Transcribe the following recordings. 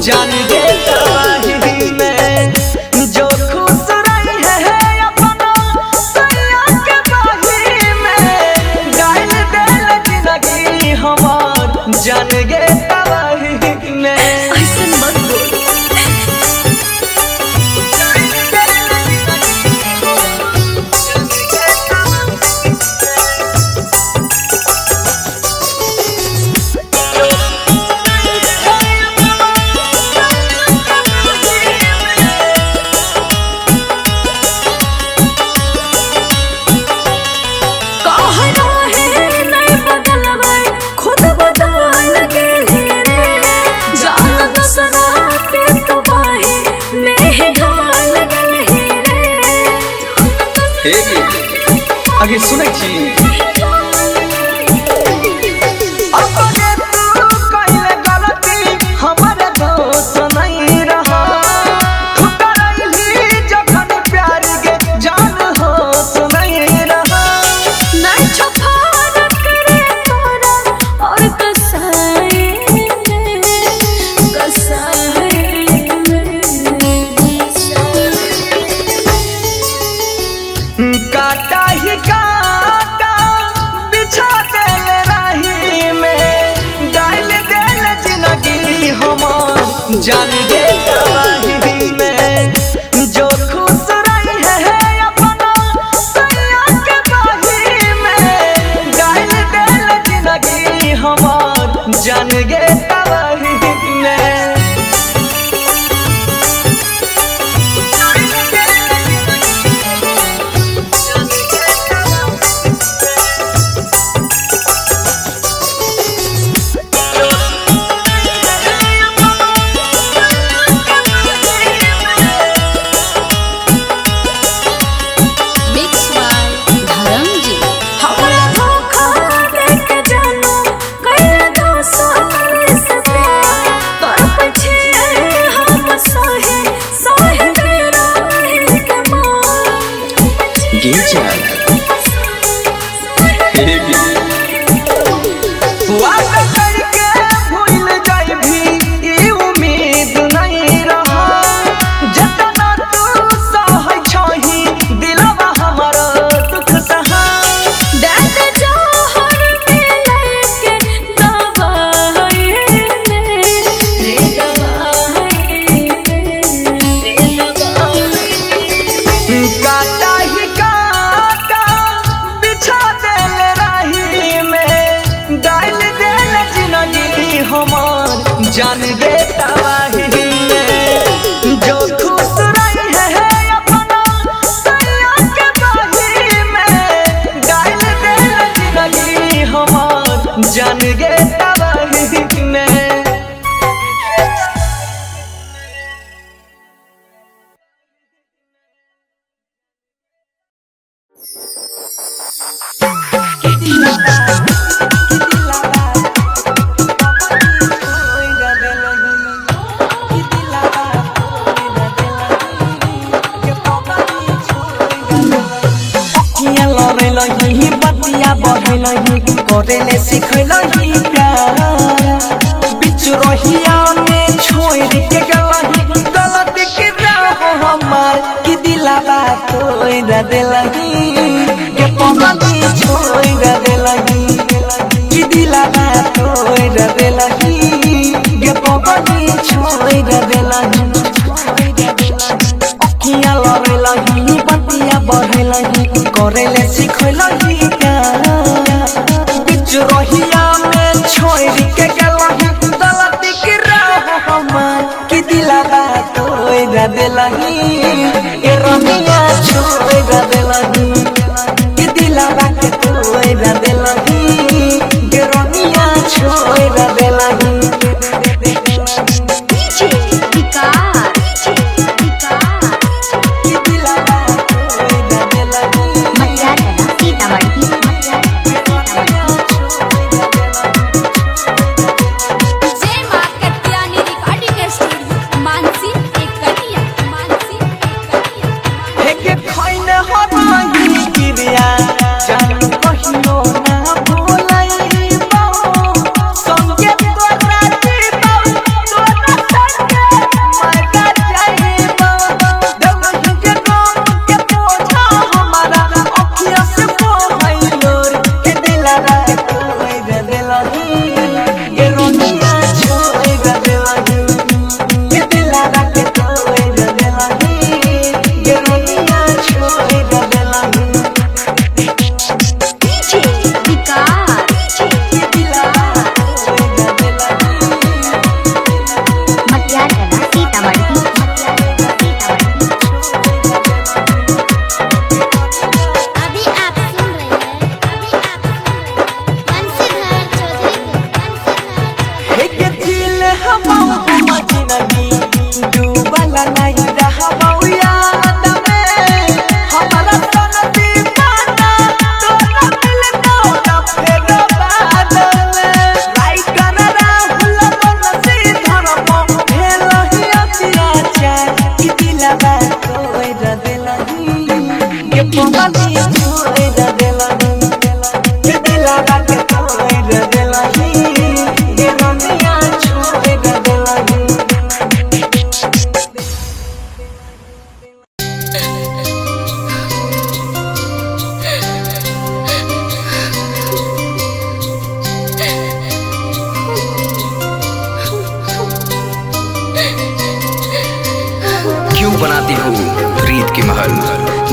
जान गे तबाही में। जो खुश रही है अपना सैया के बाही में, डाल देल जिंदगी हमार जान गे तबाही में। ऐसे मत बोल। कहना है नहीं बदलबै, खुद बदल गेली रे। जान दूसरा के तू बाही में ढाल गेली रे। हे गे, आगे सुनै छी। अपने तू कइले गलती हमर दोष नहीं रहा, ठुकरैली जखन प्यार के जान होश नहीं रहा। नहीं छुपा करे तोरा और कसाई में, कसाई में। काटा ही काटा बिछा देल राही में, डाल देल जिंदगी हमार जान गे तबाही में। जो खुश रही है अपना सैया के बाही में, डाल देल जिंदगी हमार जान गे तबाही में। मिक्स बाय धर्म जी। हमरा धोखा देके जानो कैला दोसर से प्यार, तोर पीछे हम सहे सहे रहे के मार। गे जान, हे गे, वादा करके भूल जाइबी ई उम्मीद नहीं रहा, जतना तू सहै छही दिलवा हमर दुख सहा। दर्द जोहर मिले के दवाई में रे, दवाई में रे, दवाई में। काटा ही काटा बिछा देल राही में, डाल देल जिंदगी हमार जान गे तबाही में। जो खुश रही है अपना सैया के बाही में, डाल देल जिंदगी हमार जान गे तबाही में। बतिया बढ़ैलही करेले सिखैलही प्यार, बिच रहिया में छोड़ के गलही गलती के राह हमार कि दिलावा तोड़ देलही के पगली छोड़ देलही कि दिलावा तोड़ देलही के पगली छोड़ देलही। अखियाँ लड़ैलही बतिया बढ़ैलही करेले सिखैलही प्यार, बिच रहिया में छोड़ के गेलही गलती के राह हमार कि दिलावा तोड़ देलही ए रमिया छोड़ देलही कि दिलावा के तोड़ देलही ए रमिया छोड़ देलही। डीजे विकास, कि दिलावा तोड़ देलही मटियार सीतामढ़ी। जय मां कत्यानी रिकॉर्डिंग स्टूडियो मानसी एक कन्या, मानसी एक कन्या। हे के खैने हराही पगली छोड़ देलही के दिलवा के तोड़ देलही गे रनिया छोड़ देलही। क्यों बनाती हो प्रीत के महल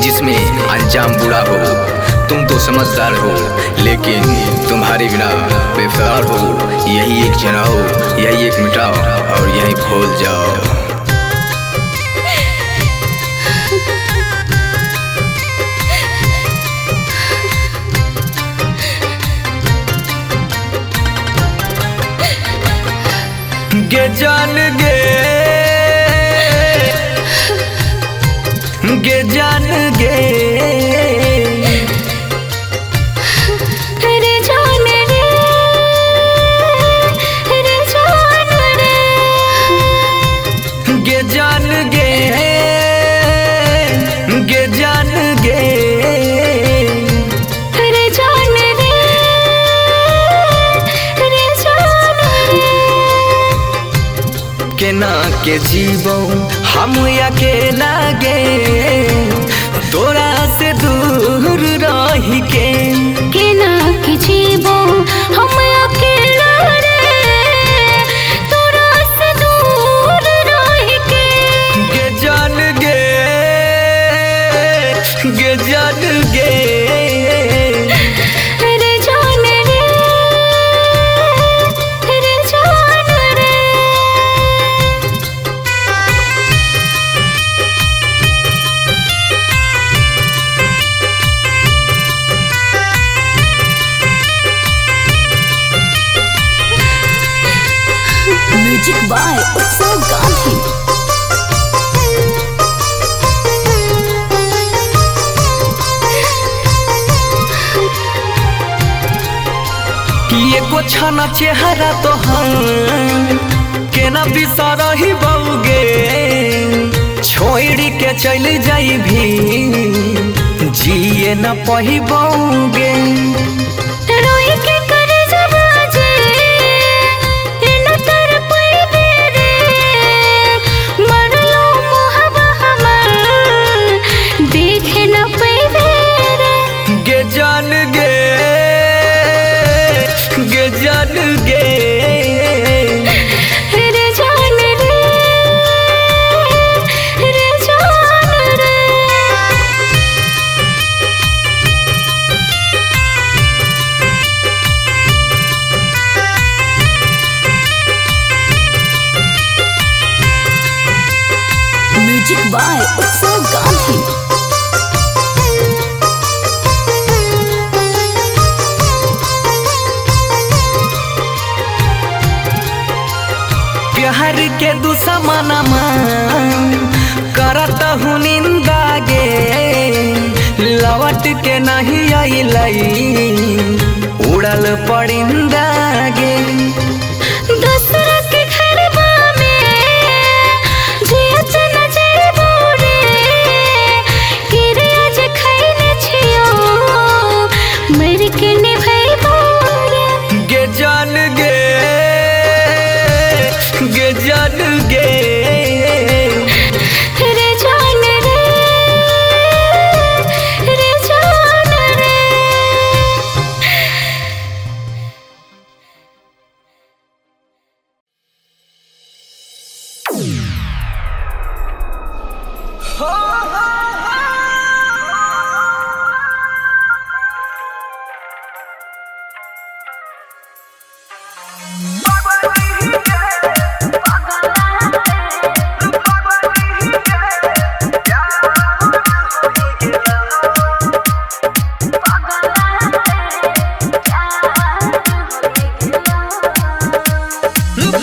जिसमें अंजाम बुरा हो। तुम तो समझदार हो लेकिन तुम्हारे बिना बेफरार हो। यही एक जनाओ, यही एक मिटाओ और यही भूल जाओ। गे जान गे, गे जान गे, रे जान रे, रे जान रे, गे जान गे, गे जान गे, रे जान रे, रे जान रे। केना के जीवो हम अकेला गे, तोरा से दूर रही के। केना के जीवो हम अकेला रे, तोरा से दूर रह के। गे जान गे, गे जान गे, रे जान रे, रे जान रे। म्यूजिक बाय उत्सव गांधी। ये को छाना चेहरा तो हम केना बिसरही बउगे, छोड़ के चल जाई भी जिए न पही बउगे। रोई के कर जबाजे न तर पइबे रे, मरलो मोहबा हमर देखे न पइबे रे। गे जान गे, गे जान गे, रे जान रे, रे जान रे। म्यूजिक बाय उत्सव गांधी। प्यार के दुश्मनमा करत हूँ निंदा गे, लौट के नहीं अइलई उड़ल परिंदा गे। दूसरा के घरवा में जियत न जइबो रे, किरिया जे खइले छियो मर के निभइबो रे। गे जान गे, गे जान गे, रे जान रे, रे जान रे।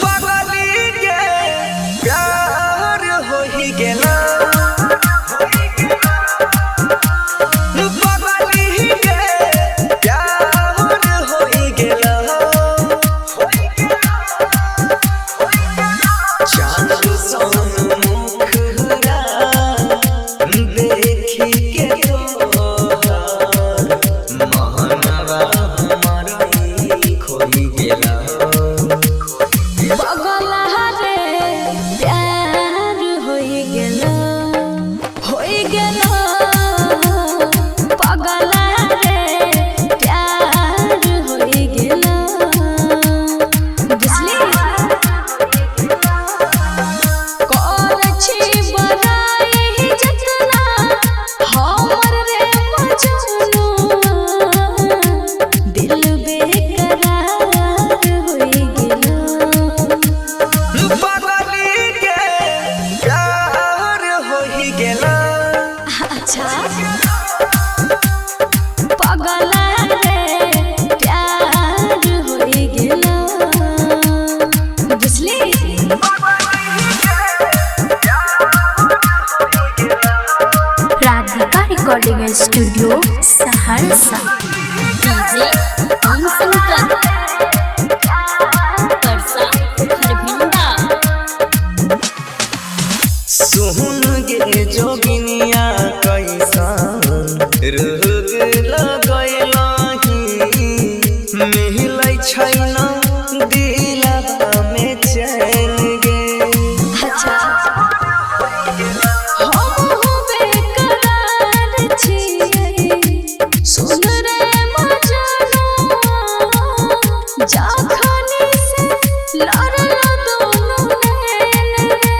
पगली गे प्यार हो ही गेला। गेला। अच्छा पगला रे प्यार होई गेला बुझली। Radhika recording studio Saharsa. DJ Om Shankar Parsa Kharbhinda. सुन गे जोगिनिया कैसा रोग लगैलही मिलै छै न दिलवा में चैन गे। अच्छा हम हो बेकरार छी सुन रे मजनुआ जाखनी से लड़ल दोनों नैन रे।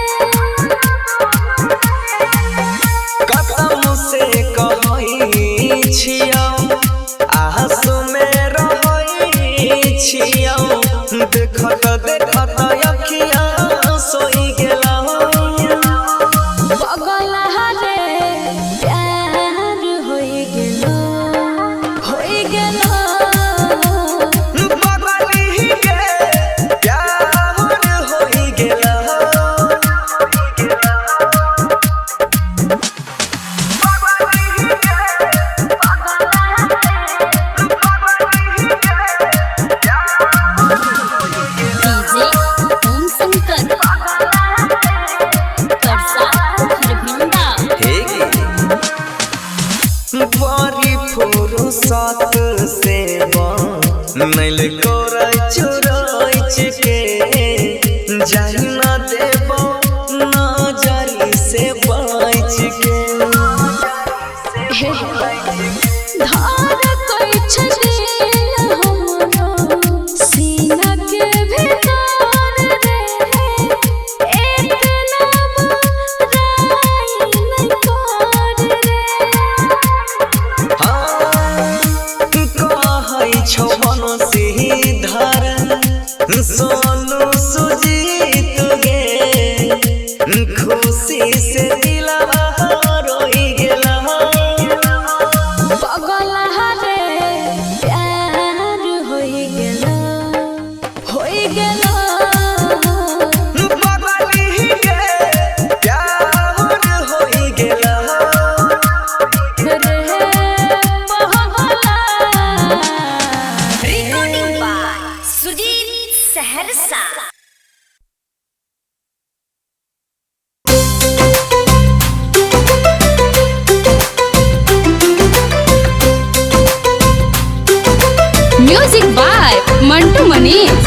कसम से कहै छियौ आसु में रहै छियौ देखत देखत अखिया सोइ गेलौ। पगला रे प्यार होई गेलो होई गेलो। पगली गे प्यार होई गेलौ। डीजे ओम शंकर परसा खरभिंडा। बड़ी फुर्सत से नैल कोरै चुरैच के जाहि न देबो नजरि से बच के। धार कोई छदिल हमरो सीना के भीतर रे एतना बराई न कर रे। हाँ कहै छौ बनसीधर सोनू सुजीत गे खुशी से दिलवा रोइ गेला। पगला रे प्यार होई गेलो होई गेलो। पगली गे प्यार होई गेला। रे पगला। Recording by Sujit Saharsa. Music by Mantu Manish.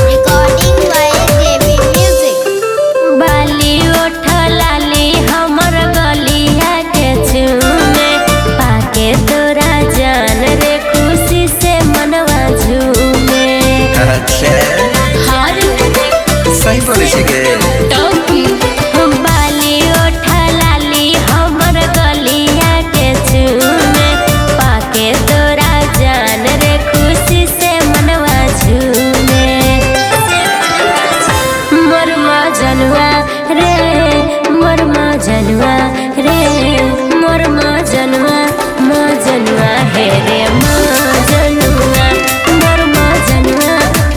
Recording by JB Music. बाली ओठ लाली हमर गलिया के चूमे पाके तोरा जान रे खुशी से मनवा झूमे। अच्छा हार सही बोले छी गे। बाली ओठ लाली हमर गलिया के चूमे पाके तोरा जान रे खुशी से मनवा झूमे। मोर मजनुआ रे मोर मजनुआ रे मोर मजनुआ मजनुआ हे रे मजनुआ मोर मजनुआ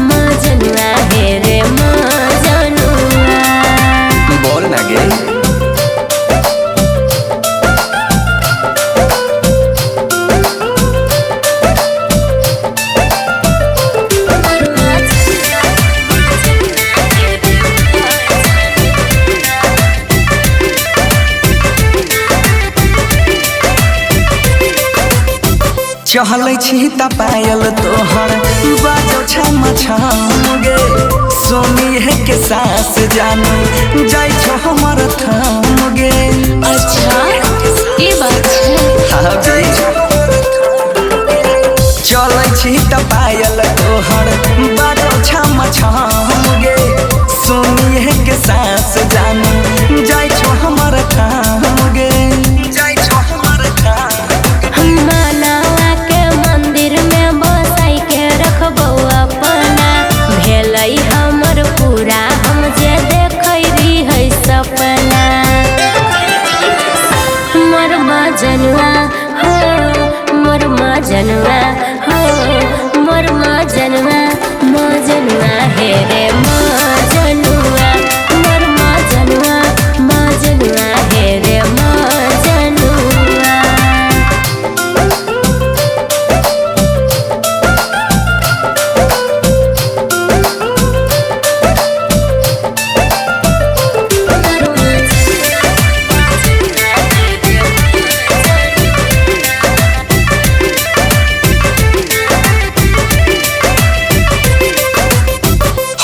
मजनुआ हे रे मजनुआ। बोल ना गे। चहलै छी त पायल तोहर बाजो छम छम गे सोनी है के सास जानू जाइ छो हमर थाम गे। अच्छा ई बात छै। हाँ गे। चलै छी त पायल तोहर बाजो छम छम गे सोनी है के सास जानू जाइ छो हमर थाम गे जाइ छो हमर थाम। मनवा के मंदिर में बसाई के रखबौ अपना।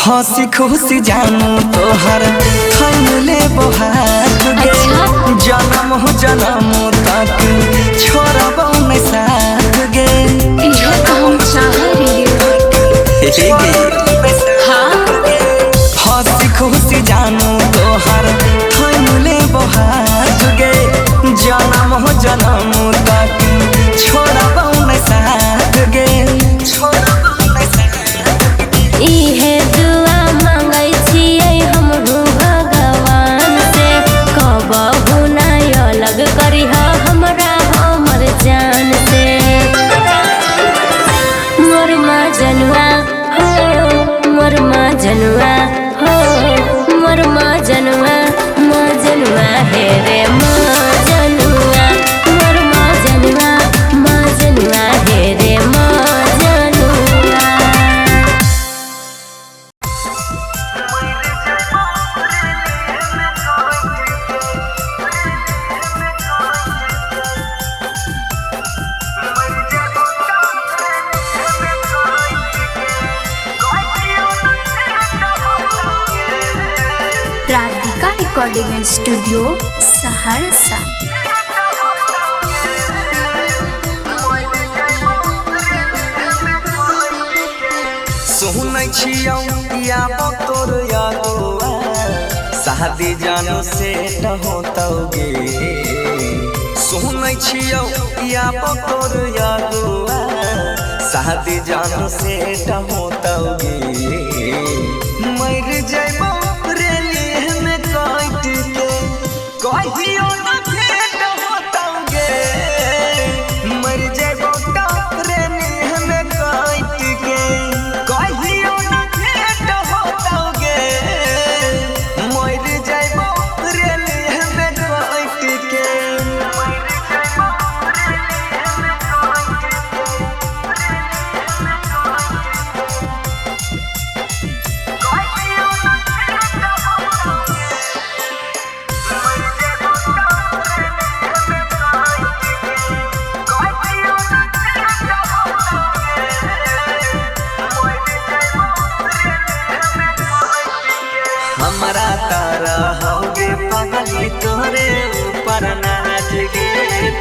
हंसी खुशी जानू तोहर थैले बोहार गे। अच्छा। जन्म हो जन्म तक छोड़बौ नहीं साथ गे। इहे तो हम चाह रही। गे। हाँ। हंसी खुशी जानू तोहर थैले बोहार गे। जन्म हो जन्म तक छोड़बौ नहीं साथ गे। छोड़बौ नहीं साथ। इहे दुआ मांगै छियै हमहु भगवान से, कबहु नै अलग करिह हमरा हमर जान से। मोर मजनुआ हो, मोर मजनुआ हो, मोर मजनुआ मजनुआ हे रे मजनुआ, मोर मजनुआ मजनुआ हे रे मजनुआ। Radhika recording studio Saharsa. सुनै छियौ या तोर यादुआ शादी जानो से होतौगे। सुनै छियौ या तोर यादुआ शादी जानो से होतौगे। मर जैबौ रेली में काट के कहियो न भेंट होतौगे। मर जैबौ रेली में काट के कहियो न भेंट होतौगे। मर जैबौ रेली में काट के। हमरा तारा होगे पगली तोरे ऊपर नाच गे,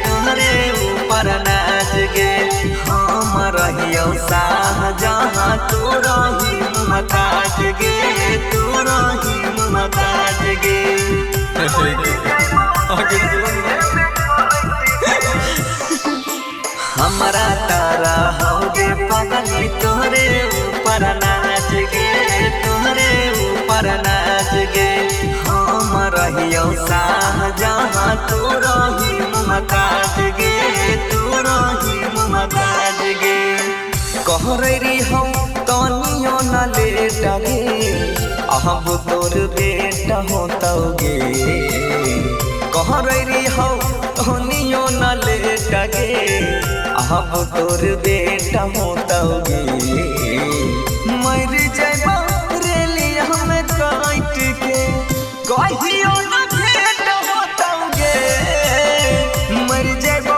तोरे ऊपर नाच गे। हम रहियौ साह जहाँ तू रही मुमताज गे, तू रही मुमताज गे। हमरा तारा होगे पगली तोरे ऊपर नाच गे, तोरे ऊपर नाच गे। हम रहियौ साह जहाँ तू रही मुमताज गे, तू रही मुमताज गे। कह रही हम तनियो न लेट गे, अब तोर बेटा होतौगे। कह रही हम तनियो न लेट गे, अब तोर बेटा होतौगे। मर जैबौ रेली हमें काट के कहियो न भेंट होतौगे। मर जैबौ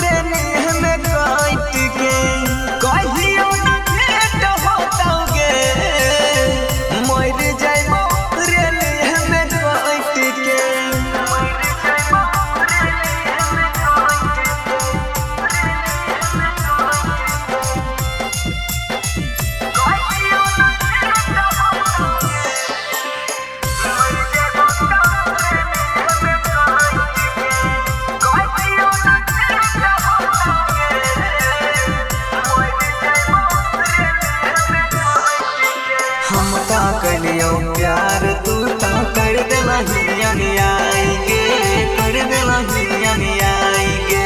रेली हमें काट के कहियो न भेंट होतौगे। मर जैबौ रेली हमें काट के। हम ता कलियो प्यार तू ता कर देलही अन्याय गे, कर देलही अन्याय गे।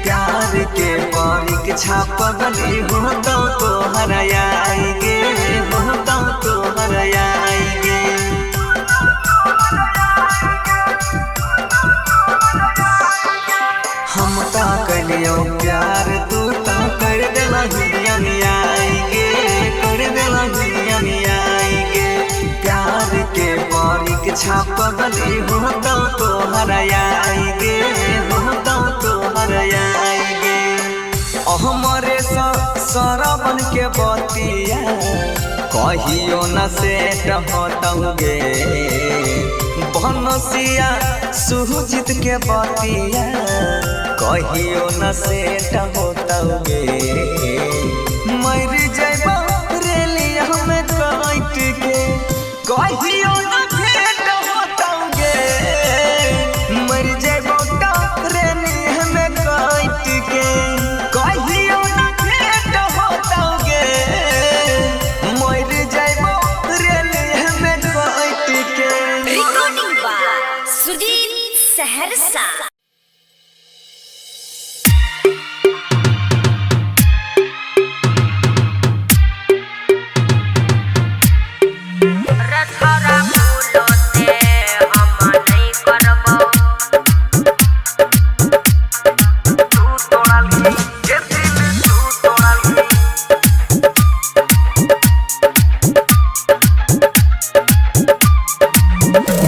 प्यार के परीक्षा पगली होतौ तोहर आई गे, होतौ तोहर आई गे। हम ता कलियो प्यार तू ता कर देलही अन्याय गे, कर देलही अन्याय गे। प्यार के परीक्षा पगली होतौ तोहर आई गे, होतौ तोहर आई गे। हमरे सरबन के बतिया कहियो न सेट होतौ गे। बनसिया सुजीत के बतिया कहियो न सेट होतौ गे। मर जइबौ रेलिया में काट के कहियो न भेंट होतौ गे। मर जइबौ रेलिया में काट के कहियो न भेंट होतौ गे। मर जइबौ रेलिया में काट के। Recording by Sujeet Saharsa.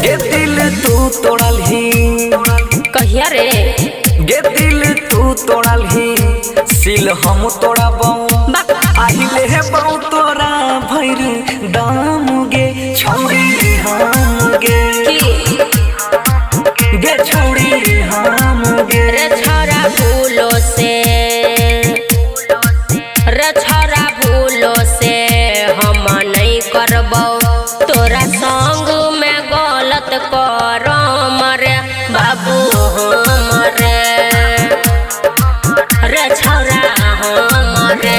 गे दिल तू तोड़लही कहिया रे गे दिल तू तोड़लही सिल हम तोड़बौ आहिले हे बौ तोरा भैर दाम गे छौड़ी हम गे। गे छौड़ी हम गे। रे छोरा भूलो से रे छोरा भूलो से हम नहीं करबौ तोरा संग में गलत करम रे बाबू हम रे रे छोरा हम रे।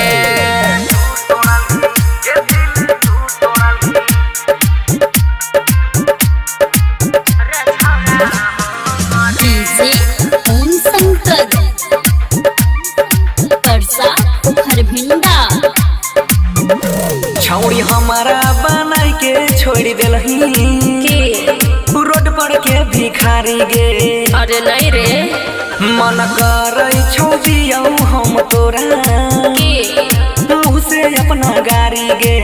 डीजे ओम शंकर परसा खरभिंडा। छौड़ी हमारा बनाई के छोड़ देलही की रोड पर के भिखारी गे। अरे नहीं रे मन करै छौ दियौ हम तोरा की मुँह से अपना गारी गे।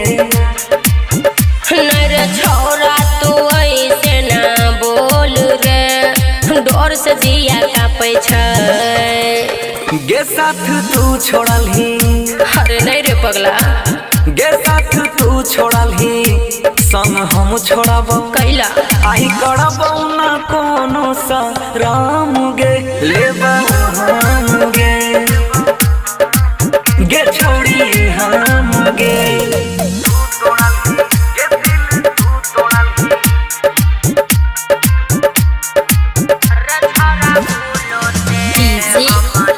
नहीं रे छोरा तू ऐसे ना बोल रे डर से जिया कापै छै। गे साथ तू छोड़लही अरे नहीं रे पगला गे साथ तू छोड़लही संग हम छोड़बौ कैला आही करबौ ना कोनो सा राम गे लेबौ हम गे। गे छौड़ी हम गे। डीजे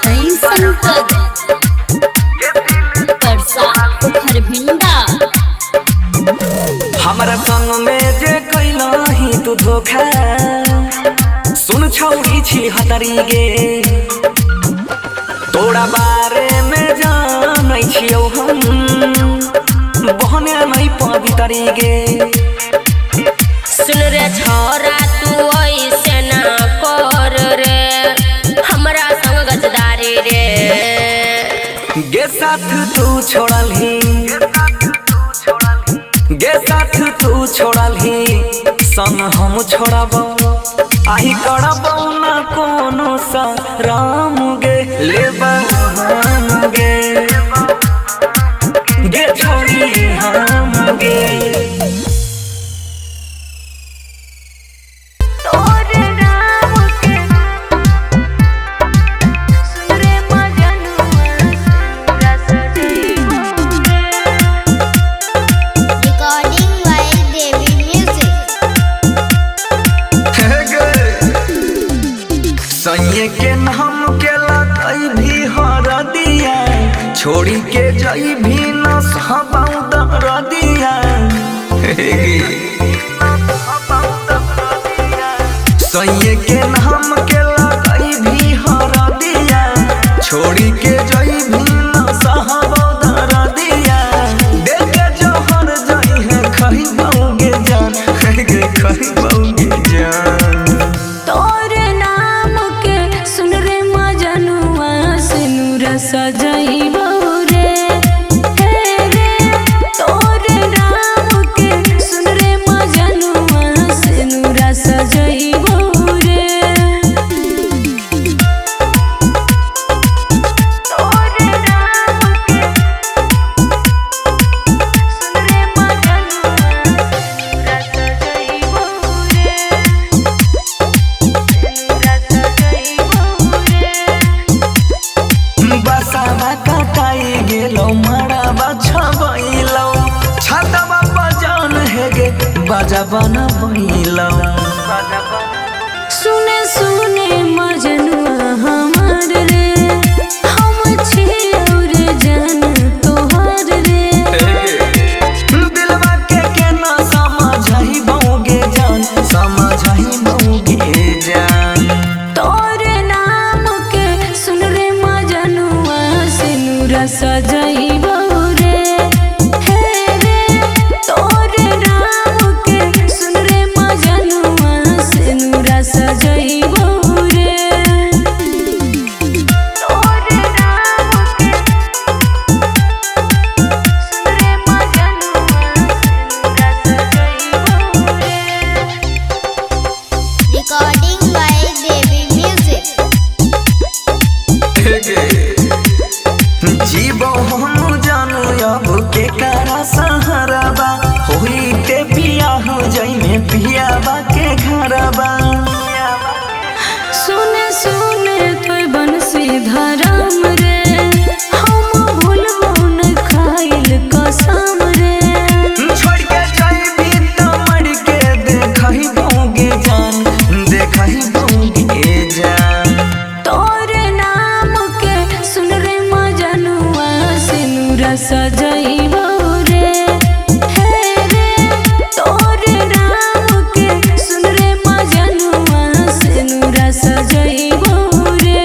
ओम शंकर परसा खरभिंडा। हमरा संग में जे कैलही तू धोखा सुन छौड़ी छी हतरी गे। तोरा बारे में जानै छियौ हम बहने नहीं पवितरी गे। सुन रे छोरा तू ऐसे ना कर रे हमरा संग गजदारी रे। गे साथ तू छोड़लही गे साथ तू छोड़लही संग हम छोड़बौ आही करबौ ना कोनो सा राम गे लेबौ हम गे। गे छौड़ी हम गे। Recording by Devi Music. सैये के नाम के लगई भी हर दिया छोड़ी के जई भी न सहबौ दर दिया। सैये के नाम के लगई भी हर दिया छोड़ी के जई भी न सहबौ दर दिया। देख के जोहर जई है खइबौगे जान गे खइबौगे जान। तोर नाम के सुन रे मजनुआ सिनुर सजइबौ रे हे रे। तोर नाम के सुन रे। बाजा बनबैलौ। सुने सुने मजनुआ हमार रे, हम छियौ रे जान तोहार रे। दिलवा के केना समझही बौगे जान, समझही बौगे जान। तोर नाम के सुन रे मजनुआ सिनुरा सजइबौ रे, हे रे। तोर नाम के सुन रे मजनुआ सिनुरा सजइबौ रे। तोर नाम के सुन रे मजनुआ सिनुरा सजइबौ रे। Recording by Devi Music. जीवो हम जानू अब के करा सहाराबा, होई ते बियाह हो जाइमे पियाबा के घरबा। सुने सुने तोय बंसी धरम रे, हम भूलबो न खाइल कसम रे। छोड़ के जाइबी त मर के देखही बौगे जान, देखही बौगे जान। तोर नाम के सुन रे मजनुआ सिनुरा सजइबौ रे, हे रे। तोर नाम के सुन रे मजनुआ सिनुरा सजइबौ रे।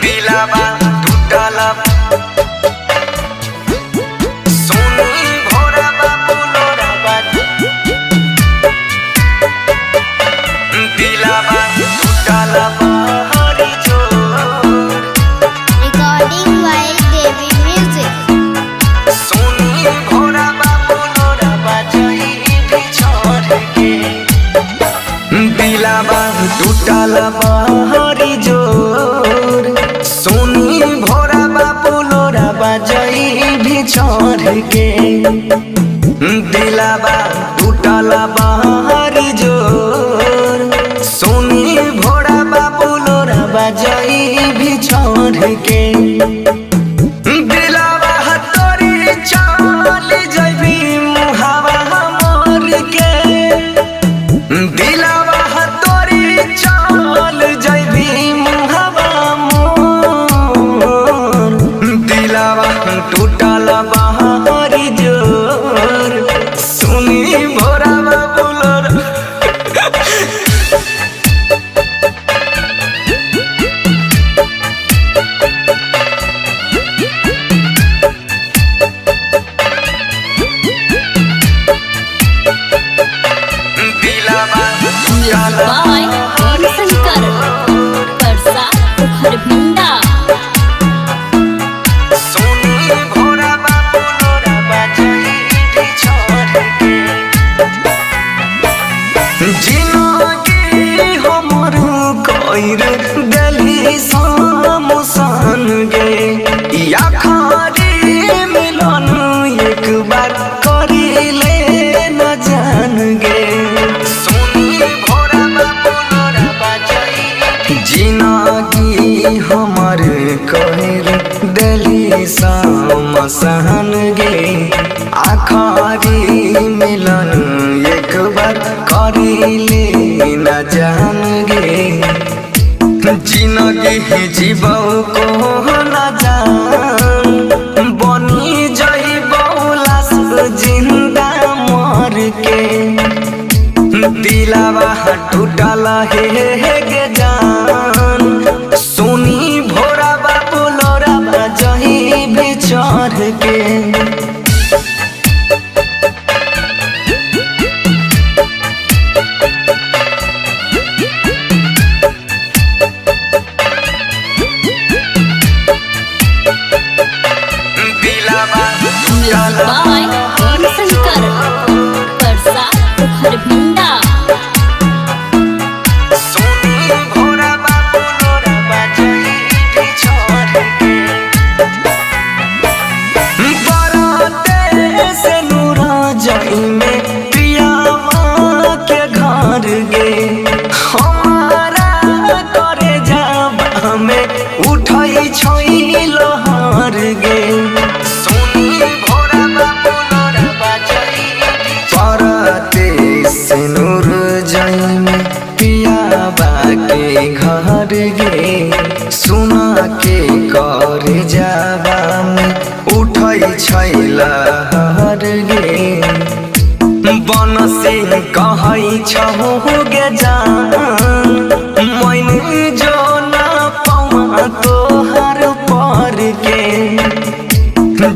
दिलावा टूटला सोनी भोराबा बुलोराबा, दिलावा टूटला बहरी जोर। Recording by Devi Music. Soni भोराबा बुलोराबा जाई भी छोड़ के। दिलावा टूटला बहरी जोर, सोनी भोराबा बुलोराबा जाई भी छोड़ के। दिलावा टूटला बहरी जोर, सोनी भोराबा बुलोराबा जाई भी छोड़ के। दिलावा तोरी चल जइबी मुहावा मोर के, दिलावा तोरी चल जइबी मुहावा मोर। दिलावा टूटल बहरी जोर, सुनी भोराबा बुलोर। दिलावा म्यूजिक बाय ओम शंकर, परसा खरभिंडा। सोनी भोराबा बुलोराबा जाई भी छोड़ के। जिनगी हमर कइर देली सामसान गे, या खारी मिलन एक बार करी ले न जान गे। सोनी भोराबा बुलोराबा जाई, जिनगी हमर कइर देली सामसान गे, आखारी मिलन एक बार करी ले न जान गे। जिनगी जीवौ को न जान, बनी जइबौ लाश जिंदा मर के। दिलावा टूटल हे गे जान, सोनी भोराबा बुलोराबा जही भी चढ़ के। दिलावा म्यूजिक बाय ओम शंकर, परसा खरभिंडा। सोनी गे सुना के कर जावा में उठै छै लहर गे। बन सिंह कहै छहो गे जान मैन जो ना पौआ तोहर पर के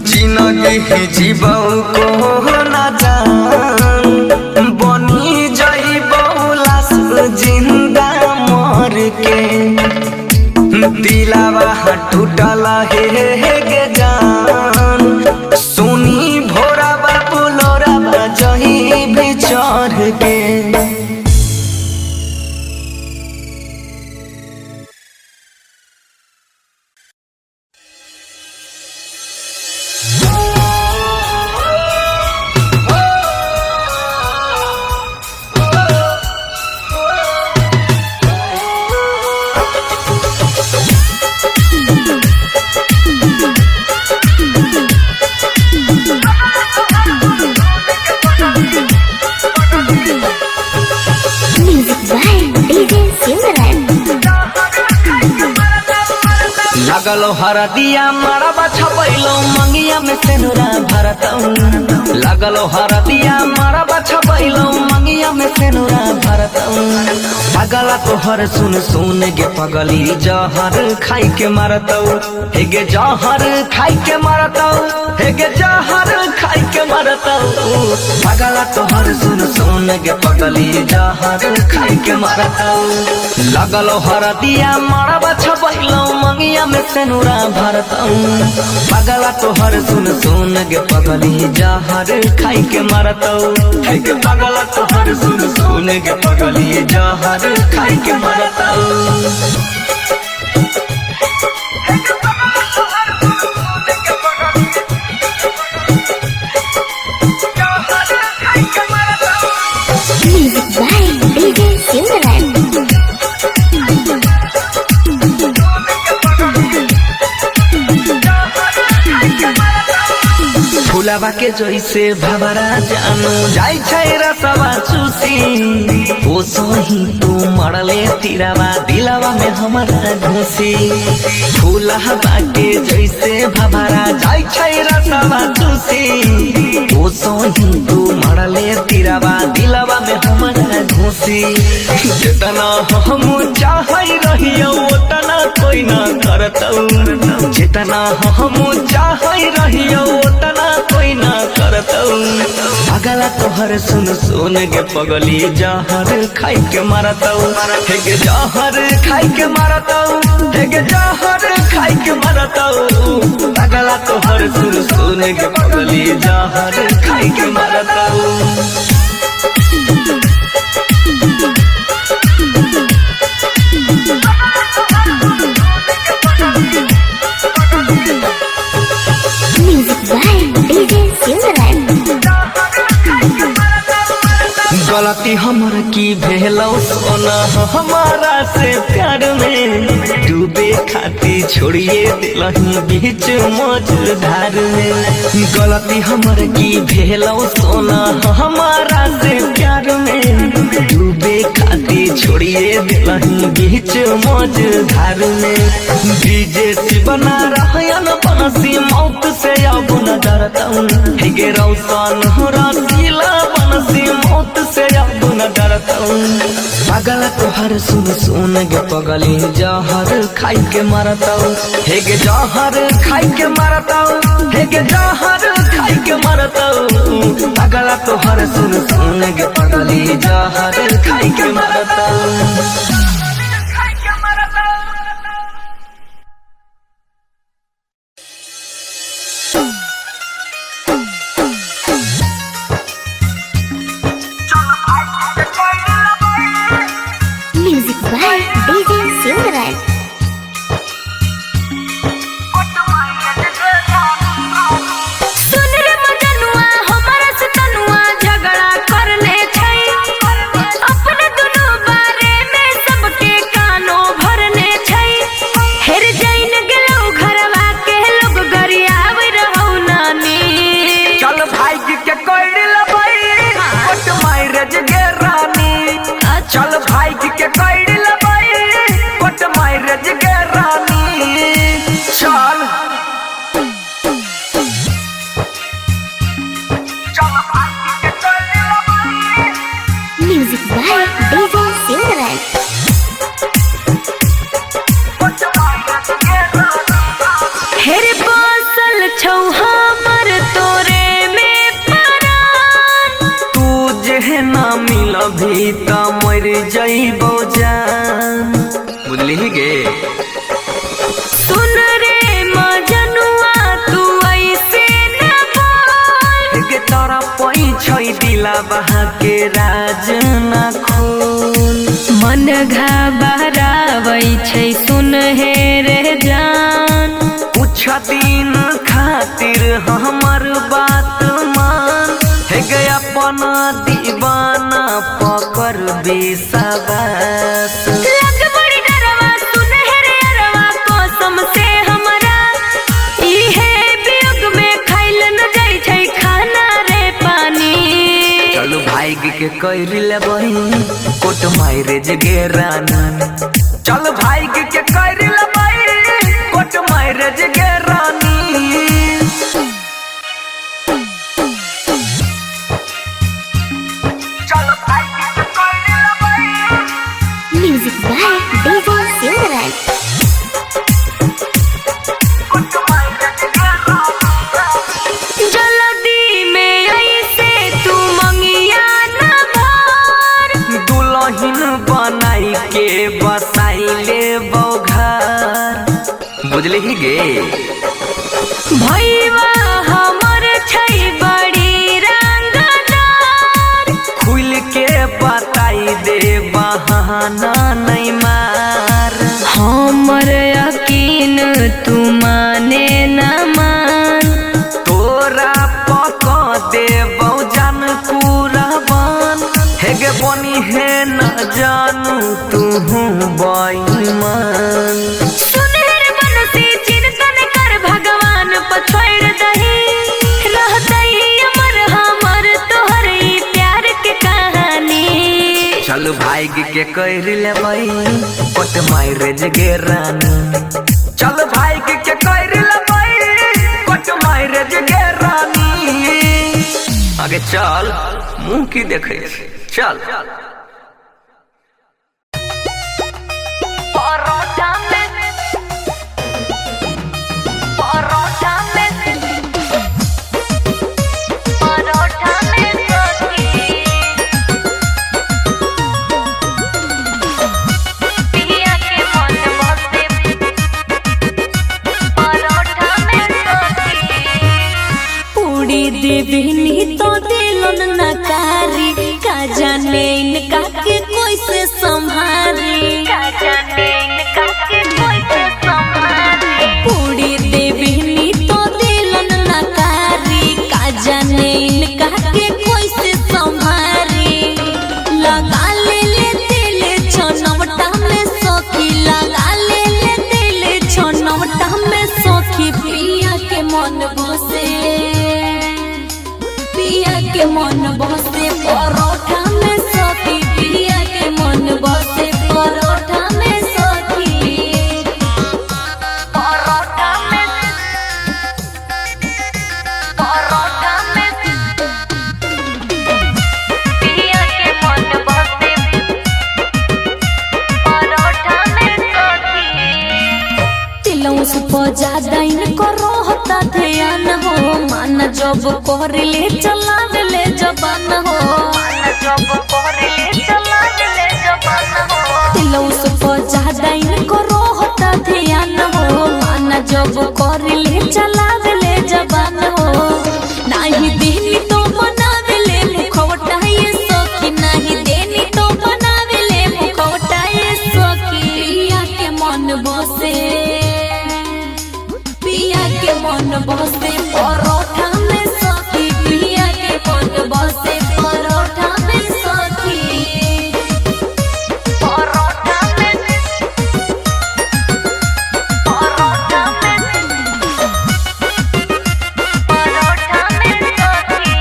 जिनगी जीवौ को ना जान बनी जइबौ लाश जिंदा मर के। दिलावा टूटल हे गे जान सुनी भोरा बाबू लोरा जही भी चढ़ के। लगलो हरदिया मरबा छपैलो मंगिया में सेनुरा भरतौ। लगलो हरदिया मरबा छपैलो मंगिया में सेनुरा भरतौ। पगला तोहर सुन सुन गे पगली जहर खाई के मरतौ। हे गे जहर खाई के मरतौ हे गे जहर खाई के मरतौ। पगला तोहर सुन सुन गे पगली जहर खाई के मरतौ। लगलो हरदिया मरबा छपैलो मंगिया में सेनुरा भरतौ। पगला तोहर सुन सुन गे पगली जहर खाई के मरतौ। हे गे पगला तोहर सुन सुन गे पगली जहर खाई के मरतौ। Music by DJ Silverman. फुलावा के जैसे भवरा जानू जाई छै रसवा चूसी। ओ सोही तू मरले तिरावा दिलावा में हमारा घुसी। फुलावा के जैसे भवरा जाई छै रसवा चूसी। ओ सोही तू मरले तिरावा दिलावा में हमारा घुसी। जितना हम चाहै रहियो उतना कोई ना करतौ। जितना हम चाहै रहियो उतना कोई ना करतौ। पगला तोहर सुन सुन गे पगली जहर खाई के मरतौ। हे गे जहर खाई के मरतौ हे गे जहर खाई के मरतौ। पगला तोहर सुन सुन गे पगली जहर खाई के मरतौ। Music by DJ Silverman. गलती हमर की भेलौ सोना हमारा से प्यार में। डूबे खाती छोड़िए दिलही बीच मझधार में। गलती हमर की भेलौ सोना हमारा से प्यार में। डूबे खाती छोड़िए दिलही बीच मझधार में। डीजे बना रहन बंसी मौत से अब न डरतौ। हे गे रौशन रसीला बंसी मौत से अब न डरतौ। पगला तोहर सुन सुन गे पगली जहर खाई के मरतौ। हे गे जहर खाई के मरतौ हे गे जहर खाई के मरतौ। पगला तोहर सुन सुन गे पगली जहर खाई के मरतौ। Music by DJ Silverman. सुन रे मजनुआ हमारा से तनुआ झगड़ा करले छै। अपने दुनू बारे में सब छै दिलावा के राज ना खोल। मन घबराबै छै सुन हे रे जान। कुछ दिन खातिर हमर बात मान, हे गे अपना दीवाना पकड़ बेसवास। लग बड़ी डरवा सुन हे रे अरवा कसम से हमरा, इहे वियोग में खाइल न जाइ छै खाना रे पानी। चलू भाई के कर लेबै कोट मैरेज गे रानी। चल भाई के कर लेबै कोट मैरेज गे रानी। चल भाई के कर लेबै। Music by DJ Silverman. जल्दी में ऐसे तू मंगिया न भर, दुल्हन बनाई के बसाई ले घर। बुझले ही गे भैया हमर छै बड़ी रंगदार। खुल के बताई दे बहाना नहीं मार। हमर यकीन तू माने न मान, तोरा पक दे जान कुरबान। हे गे बनी हे न जानू तू बेईमान। सुनहर बनसी चिंतन कर भगवान पछोड़ दही, रहतई अमर हमर तोहर ई प्यार के कहानी। चल भाई के कर लेबै कोट मैरेज गे रानी। चल भाई के कर लेबै कोट मैरेज गे रानी। आगे चल मुँह की देखे चल। परोठा में, परोठा में, परोठा में सखी पिया के मन बसे, परोठा में सखी। पूरी देवनी तो दिलन नकारी, का जाने इनका के कोई से संभारी, का जाने इनका के कोई से संभारी। पूरी देवनी तो दिलन नकारी, का जाने इनका के कोई से संभारी। लगा ले ले दिल छनौटा में सखी, लगा ले ले दिल छनौटा में सखी। पिया के मन बसे, पिया के मन बसे परोठा में सखी। पिया के मन बसे परोठा में सखी। परोठा में, परोठा में, पिया के मन बसे परोठा में सखी। तिलौं से ज्यादा इनको रोहता ध्यान हो, माना जब कर ले चलावे ले जबान हो, माना जब कर ले चलावे ले जबान हो। तिलौं से ज्यादा इनको रोहता ध्यान हो, माना जब कर ले चलावे ले जबान हो। नाही देनी तो बनावे ले मुखौटा ये सखी, नाही देनी तो बनावे ले मुखौटा ये सखी। पिया के मन बसे, पिया के मन बसे परोठा में सखी। पिया के मन बसे परोठा में सखी। परोठा में, परोठा में, परोठा में सखी।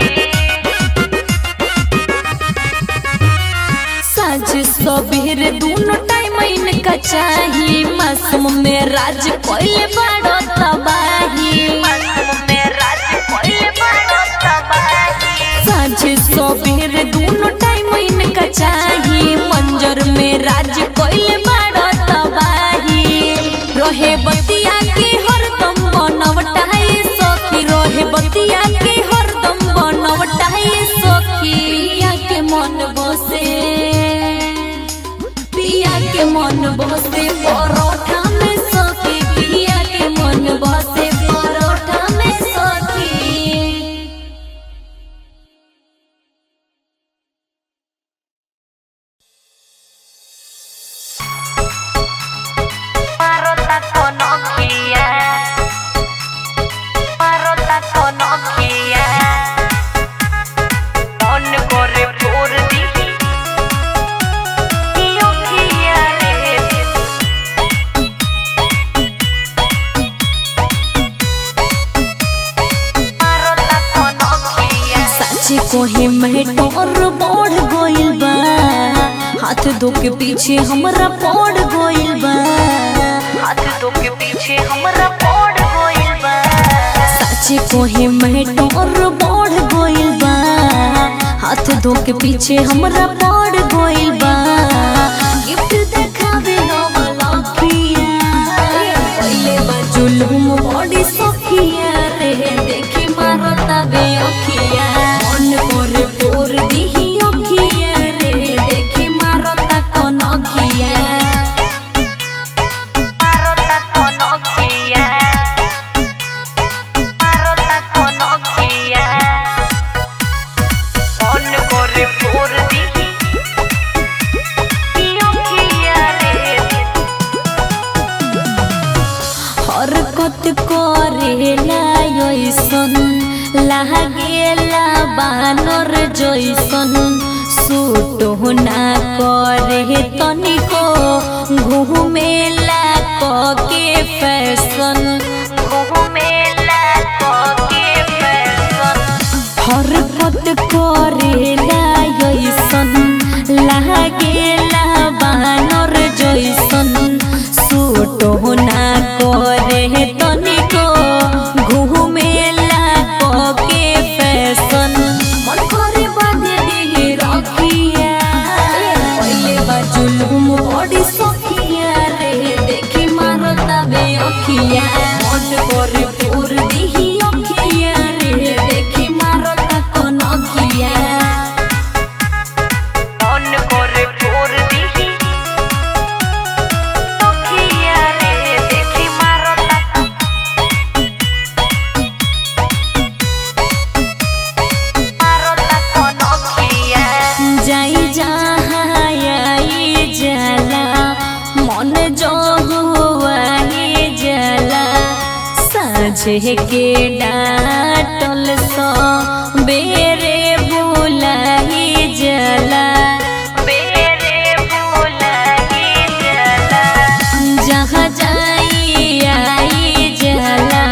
साँझ सबेर दोनों टाइम इनका चाही, मासूम में राज कोइले बाड़ो तबाही, मासूम में राज कोइले बाड़ो तबाही। साँझ सबेर दोनों टाइम इनका चाही, मंजर में राज कोइले बाड़ो तबाही। रहे बतिया के हरदम बनवटा है सखी, रहे बतिया के हरदम बनवटा है सखी। पिया के मन बसे, पिया के मन बसे परोठा में सखी। पिया के मन बसे परोठा में सखी। कोहे मैं टोर बढ़ गइल बा, हाथ धो के पीछे हमरा पड़ गइल बा, हाथ धो के पीछे हमरा पड़ गइल बा। साचे कोहे मैं टोर बढ़ गइल बा, हाथ धो के पीछे हमरा पड़ गइल बा। गिफ्ट देखावे नवलखिया, पहिले बा जुलुम बड़ी सखिया रे, देखी मारता बे अखिया। मन करे पोर दिही अखिया रे, देखी मारता कोन अखिया, मारता कोन अखिया, मारता कोन अखिया। मन करे पोर दिही अखिया रे। हरकत करेला ऐसन लागेला बानर जैसन, सूट ना करे तनिको घूमेला कके फैशन, घूमेला कके फैशन। हरकत करेला ऐसन लागेला बानर जैसन, सूट ना करे तनिको घूमेला कके फैशन। मन करे बांधे दिही रखिया, पहिले बा जुलुम बड़ी सखिया रे, देखी मारता बे अखिया। मन करे पोर दिही अखिया रे, देखी मारता कोन अखिया। मन करे पोर दिही अखिया रे, देखी मारता मारता कोन अखिया। जाई जहाँ आई जाला, मन जो हुआई जाला, साझे के डांटल सो बेरे भुलाई जाला, बेरे भुलाई जाला। जहाँ जाई आई जाला,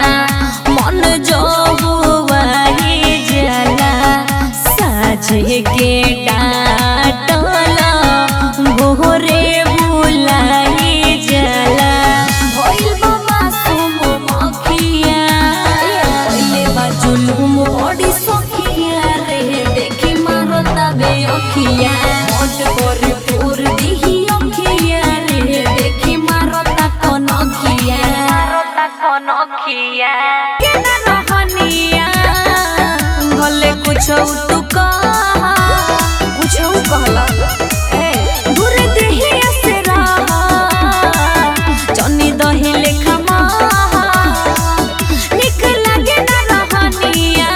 मन जो हुआई जाला, साझे के डांटल भोरे भुलाई जाला। भइल बा मासूम मखिया, पहिले बा जुलुम बड़ी सखिया रे, देखी मारता बे अखिया। मन करे पोर दिही अखिया रे, देखी मारता कोन अखिया, मारता कोन अखिया। केना रहनिया भले कुछो तू कहा, कुछो कहला ए दूर देही असरा, चनी दही लेखा माहा, निक लागे ना रहनिया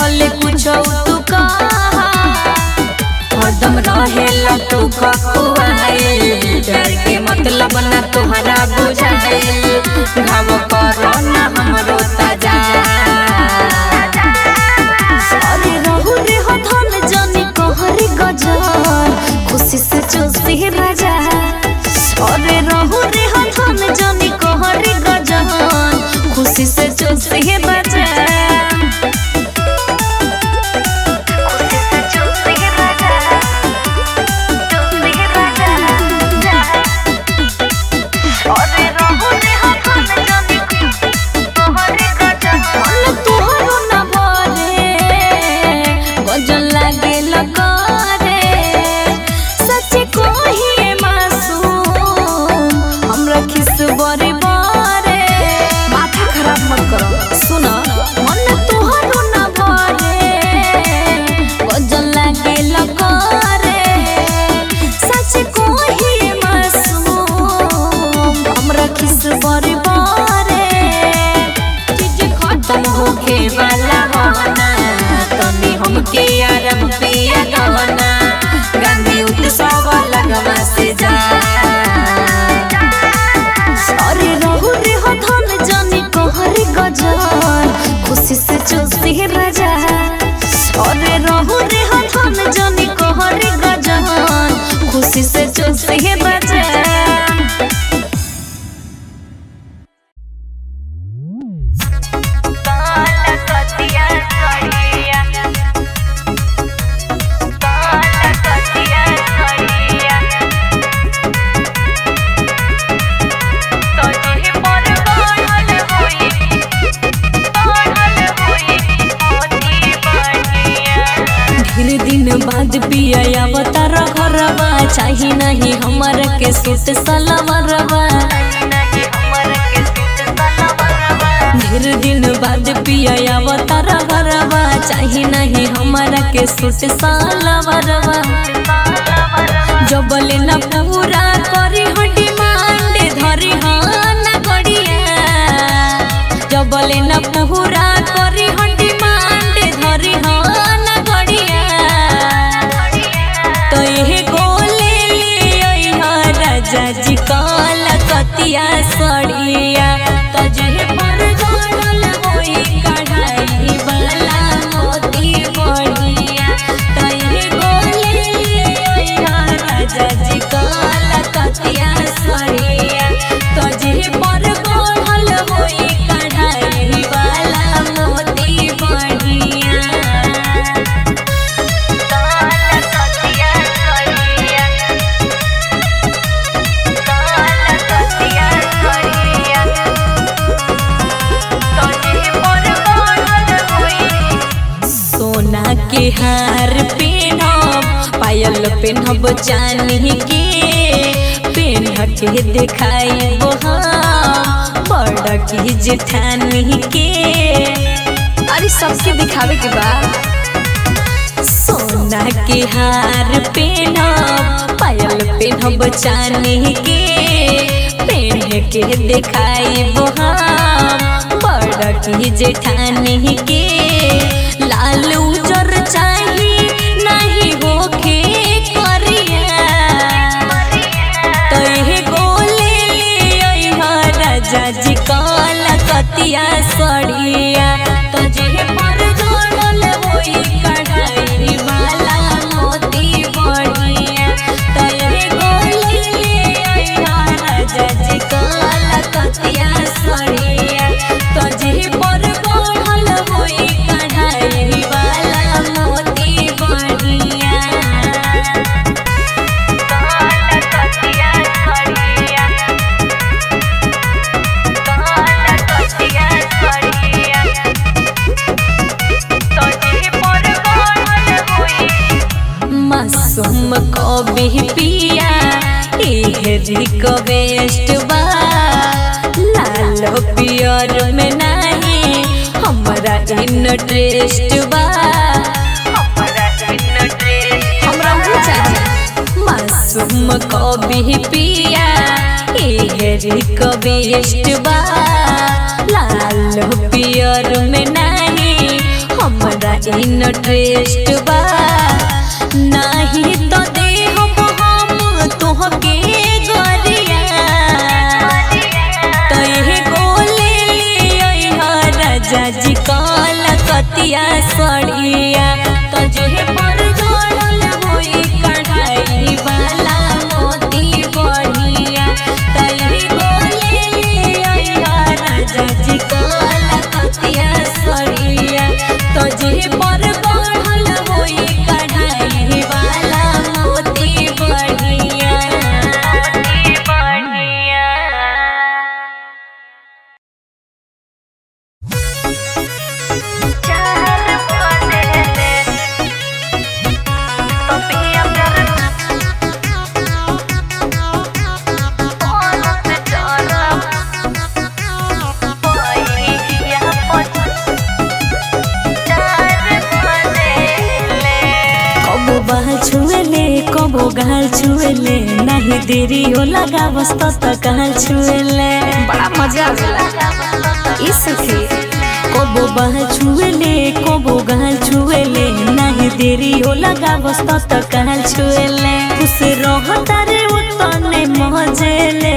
भले कुछो तू कहा। हरदम रहेला तू खकुआइल, डर के मतलब ना तोहरा बुझाइल, घाव करो ना हमरो ताजा। अरे रहु रे हो धन जानी कहरी गजल, खुशी से चूसी राजा। अरे रहु रे हो धन जानी कहरी गजल, खुशी से चूसी राजा। खुशी से चूसी राजा, चूसी राजा। अरे रहु रे हो धन जानी कहरी गजल, मन तोहरो ना भरे गजल लागे लगरे। सच कहिए मासूम हमरा खिस बरे बरे, माथा खराब मत करो सुन। मन तोहरो ना भरे गजल लागे लगरे, सच कहिए मासूम हमरा खिस बरे बरे। चीज खत्म होखे वाला होना, तनी हमके आराम पिया गहना, गांधी उत्सव लगवा से जा। अरे रहु रे हो धन जानी कहरी गजल, खुशी से चूसी राजा। अरे रहु रे हो धन जानी कहरी गजल, खुशी से चूसी राजा। के सूट सलवारवा। ढेर दिन बाद पिया आवतारा घरवा, चाही नहीं हमरा के सूट सलवारवा। जबले ना पूरा करी हो डिमांड धरी हो ना गड़िया, जबले ना पूरा करी हो डिमांड धरी हो ना गड़िया। तो ये गोले ले राजा जी कलकतिया सड़िया, तुझे पर गड़ल होई कढ़ाई वाला मोती बढ़िया। तो ये गोले ले राजा जी कलकतिया सड़िया, तुझे पर गड़ल होई कढ़ाई वाला मोती बढ़िया। सोना के हार पेनहब पायल पेनहब चांदी के, पेन्ह के देखाइब हम बड़ की जेठानी के। अरे सबके दिखावे के बा। सोना के हार पेनहब पायल पेनहब चांदी के, पेन्ह के देखाइब हम बड़ की जेठानी के। लाल उजर चाही नहीं होखे करिया, तो ये गोले ले राजा जी कलकतिया सड़िया, तुझे पर गड़ल होई कढ़ाई वाला मोती बढ़िया। तो ये गोले ले राजा जी कलकतिया सड़िया, तुझे पर गड़ल होई कढ़ाई वाला मोती बढ़िया। मासूम कभी पिया इहे रिक्वेस्ट बा, लाल पियर में नहीं हमरा इंटरेस्ट बा। हमरा उहे चाही। मासूम कभी पिया इहे रिक्वेस्ट बा, लाल पियर में नहीं हमरा इंटरेस्ट बा। नहीं तो देहब हम तोहके गरिया, तो ये गोले ले राजा जी कलकतिया सड़िया, तुझे पर गड़ल होई कढ़ाई वाला मोती बढ़िया। तो ये गोले ले राजा जी कलकतिया सड़िया, तुझे पर गड़ल होई कढ़ाई वाला मोती बढ़िया। कबो बाल छुएले कबो गाल छुएले, नहीं देरी हो लगा बस त गाल छुएले। बड़ा मजा आवेला ई सखी। कबो बाल छुएले कबो गाल छुएले, नहीं देरी हो लगा बस त गाल छुएले। खुश रहता रे उतने मजेले,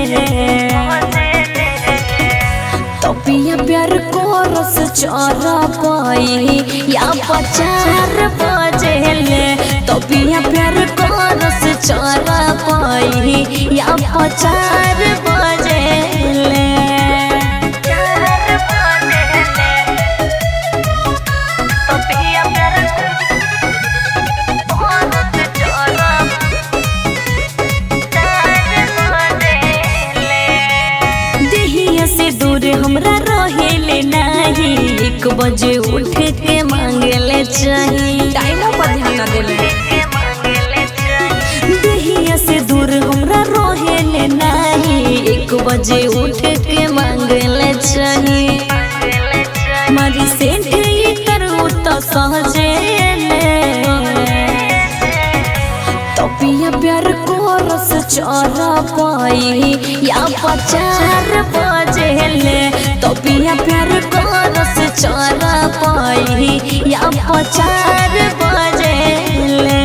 तो पिया प्यार को रस चोरा पाई या 4 बजेले। तो पिया प्यार को रस चोरा पाई या 4 बजेले। देहिया से दूर हमरा रहेले नाही, 1 बजे उठ के मांगले चाही। टाइमो पर ध्यान न देले। देहिया से दूर हमरा रहेले 1 बजे उठ के मांगले चाही। मारी सेंट करू तो सहजे तो पिया प्यार को रस चोरा पाई या 4 बजे ले। तो पिया प्यार को रस चोरा पाई या 4 बजे ले।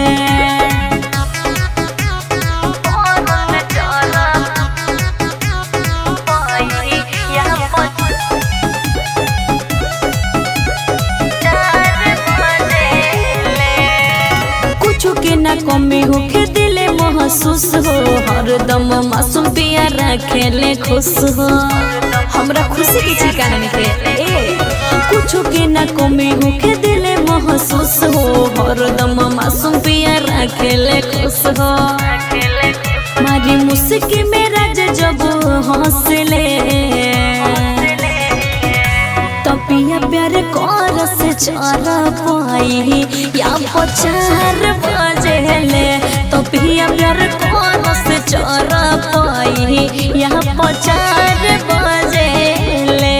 ना कमी होके दिले महसूस हो, हरदम मासूम पिया रखेले खुश हो। हमरा खुशी के ठिकाना नइखे। ए कुछ के ना कमी होके दिले महसूस हो, हरदम मासूम पिया रखेले खुश हो। मारी मुस्की मेरा जब हंसले तो पिया प्यार कर से चोरा पाई या 4 बजे ले। तो पिया प्यार कर से चोरा पाई या 4 बजे ले।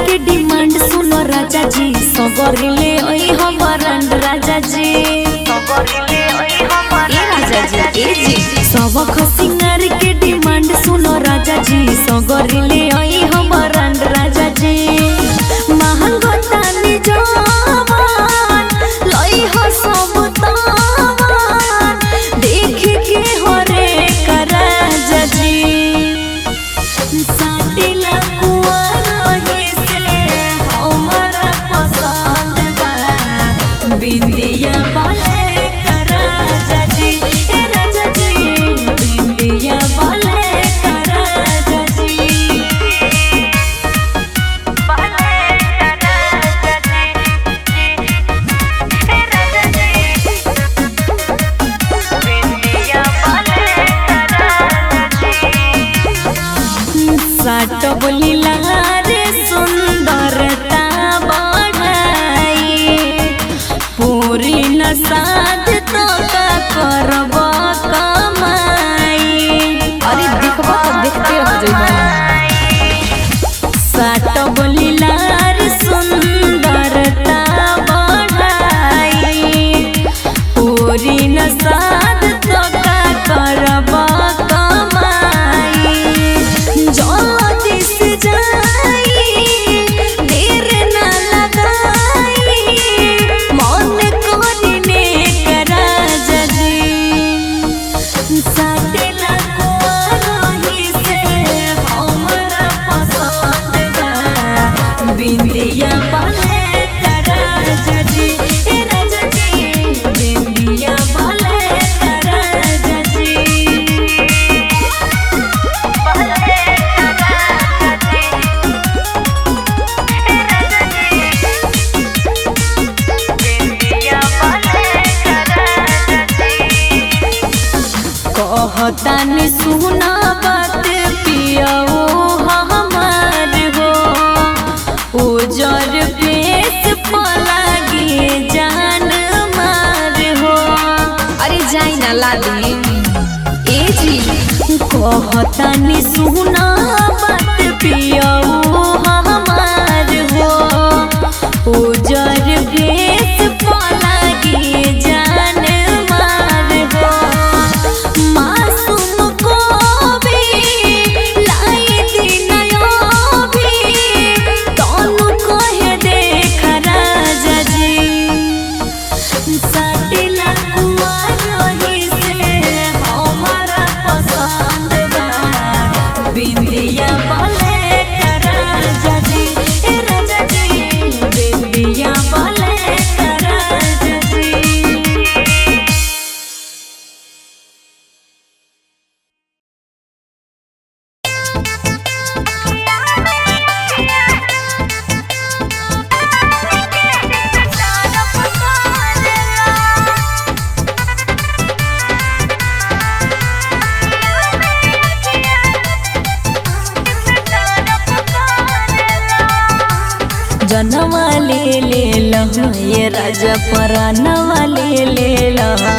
के डिमांड सुनो राजा जी, सगरिले ओई हमरंड राजा जी। ए राजा जी, ए जी। सबख सिंगार के डिमांड सुनो राजा जी, सगरिले ओई हमरंड राजा जी। महंगो तानी जवान लई हो सब तावान, देख के हो रे राजा जी। साटिला बिंदिया वाले राजा जी, ए राजा जी, बिंदिया वाले राजा जी। साट बोलीला रे सुंदरता बढ़ाई, पूरी नसाद तो का करब कमाई। अरे देखबा तो देखते रह जइबा। साट बोलीला रे सुंदरता बढ़ाई, पूरी नसाद तो का करब कमाई। जल्दी से जाई देर ना लगाई, मन करने राजा जी। साटेला कुआरही से हमरा पसंद बा, बिंदिया वाले राजा जी, ए राजा जी, बिंदिया वाले राजा जी। कहतानी सुना बात पियाओ हमार हो, उजर पेश पलागे जान मार हो। अरे जाई ना लाली। ए जी। कहतानी सुना बात पियाओ हमार हो, उजर पेश पलागे जान मार हो। मासूम को भी लाई दिनयो भी, तोनु कहे देख राजा जी। साटिला कुआरही से हमरा पसंद बा, बिंदिया वाले राजा जनवा ले ले लहा ये राजा परानवा ले ले लहा।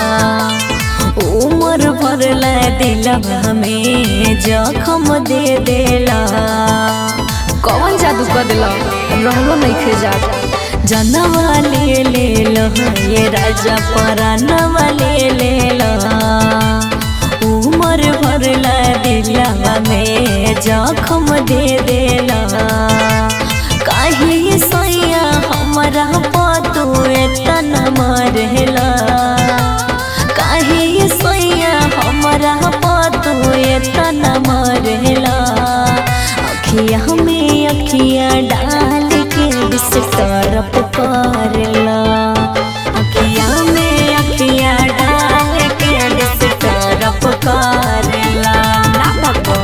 उमर भरला दिलवा में जखम दे देला। कौन जादू कर दिला रहलो नहीं जात। जनवा ले ले लहा ये राजा परानवा ले ले लहा। उमर भरला दिलवा में जखम दे देला। काहे सैया हमरा पतू एतना मरला। काहे सैया हमरा पतू एतना मरला। अखिया में अखिया डाल के डिस्टर्ब करला। अखिया में अखिया डाल के डिस्टर्ब करला। ना भगो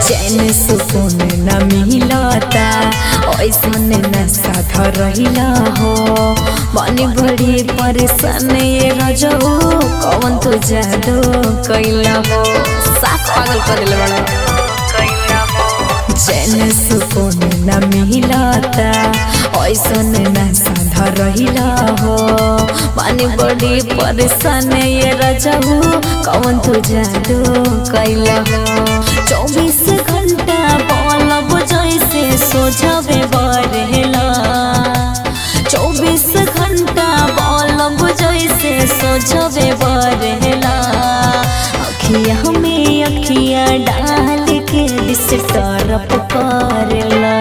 चैन सुकून न मिलता ऐसन नशा धरैला हो। बनी बड़ी परेशान ये रजो कौन तू जादू कैला हो। साफ पागल कर दिले बड़ा। चैन सुकून न मिलता ऐसन नशा धरैला हो। बनी बड़ी परेशान ये रजो कौन तू जादू कैला हो। 24 घंटा बलब जैसे सोझावे बरहेला। 24 घंटा बलब जैसे सोझावे बरहेला। अखिया में अखिया डाल के डिस्टर्ब करला।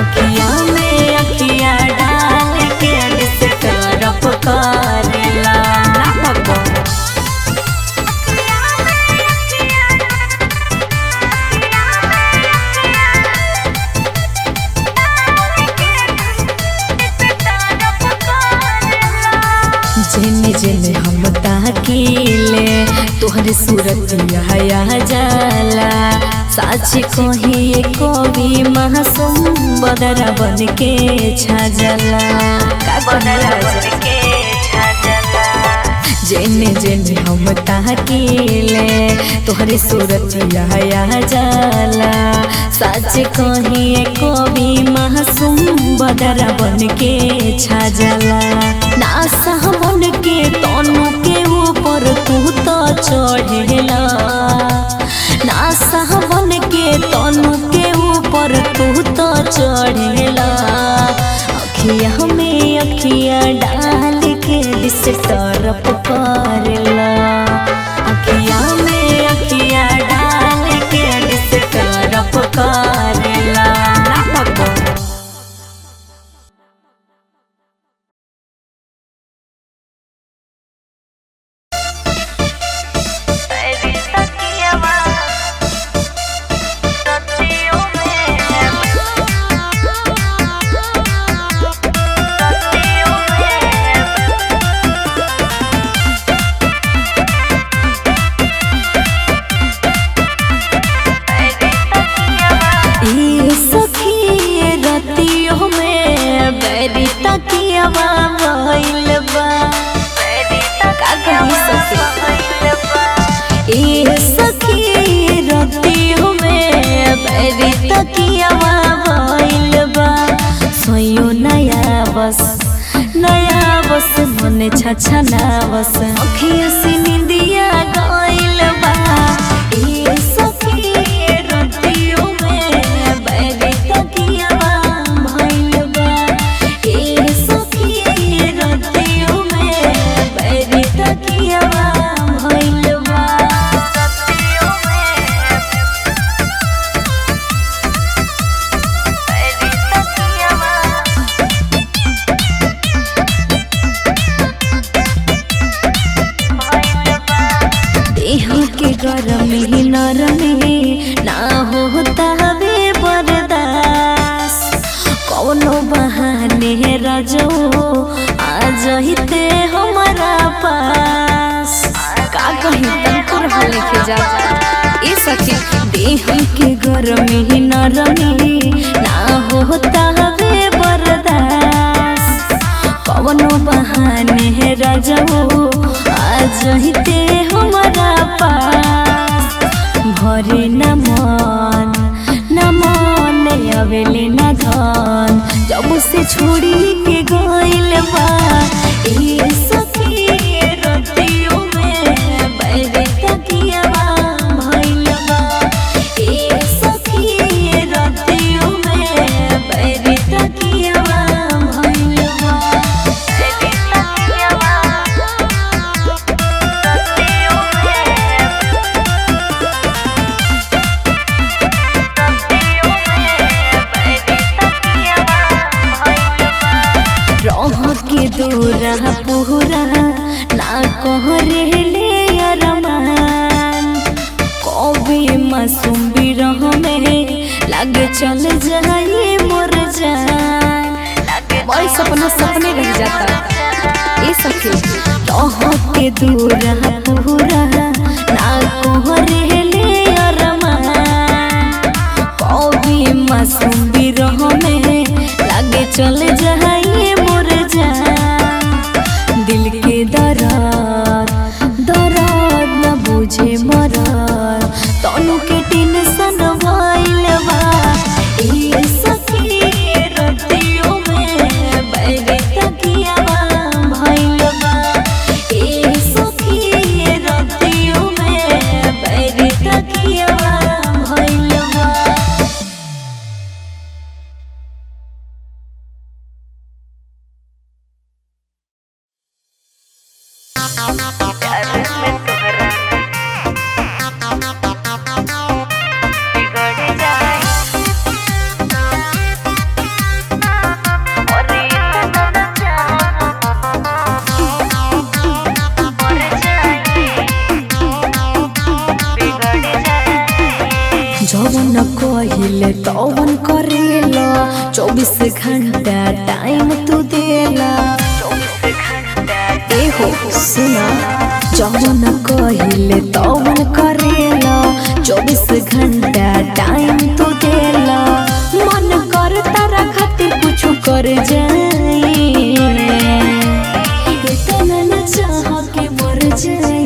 अखिया में अखिया डाल के डिस्टर्ब करला। ना भगो जेने जेने हम ताकीले तोहरे सूरत आया जाला। साची कही कवि मासूम बदरा बन के छा जाला। जेने जेने हम ताकीले तोहरे सूरत आया जाला। साच कही कवि मासूम बदरा बन के छा जाला। नासा बन के तनु के ऊपर तू तो चढ़ेला। नासा बन के तनु के ऊपर तू तो चढ़ेला। अखिया में अखिया डाल के डिस्टर्ब करला। अखिया में अखिया डाल के डिस्टर्ब करला। ना भगो नया बस मन छछना बस अखिया से निंदिया गइल बा। ए सखी रतियों में बैरी तकियावा भइल बा। ए सखी रतियों में बैरी तकियावा भइल बा। के गरमी नरमी ना होता हवे बर्दाश्त। कौनो बहाने रजो आ जहिते हमारा पास। का कहीं तनको रहल नहीं जा। ए सखी देह के गरमी नरमी ना होता हवे बर्दाश्त। कवनो बहाने राजाओ आ जहिते हमारा पास। भरे न मन न मन अवेले न धन जब से छोड़ी के गइल बा। ए सखी रतियों में बैरे तकियावा भइल बा। ए सखी रतियों में बैरे तकियावा भइल बा। रह के दूरा पूरा ना कहरे ले अरमान। कभी मासूम बिरह में लागे चल जाए मोर जान। बड़ी सपना सपने रह जाता ए सखी। रह के दूरा पूरा ना कहरे ले अरमान। कभी मासूम बिरह में लागे चल जाए मोर जान। दिल के दर्द दर्द न बुझे मरद तनु के टेंशन भइल बा। ए सखी रतियों में बैरे तकियावा भइल बा। ए सखी रतियों में बैरे तकियावा भइल बा। जवन कहिले तवन करेला 24 घंटा टाइम तू देला। ए हो सुना जवन कहिले तवन करेला 24 घंटा टाइम तू देला। मन कर तारा खातिर कुछ कर जाए इतना न चाह के मर जाए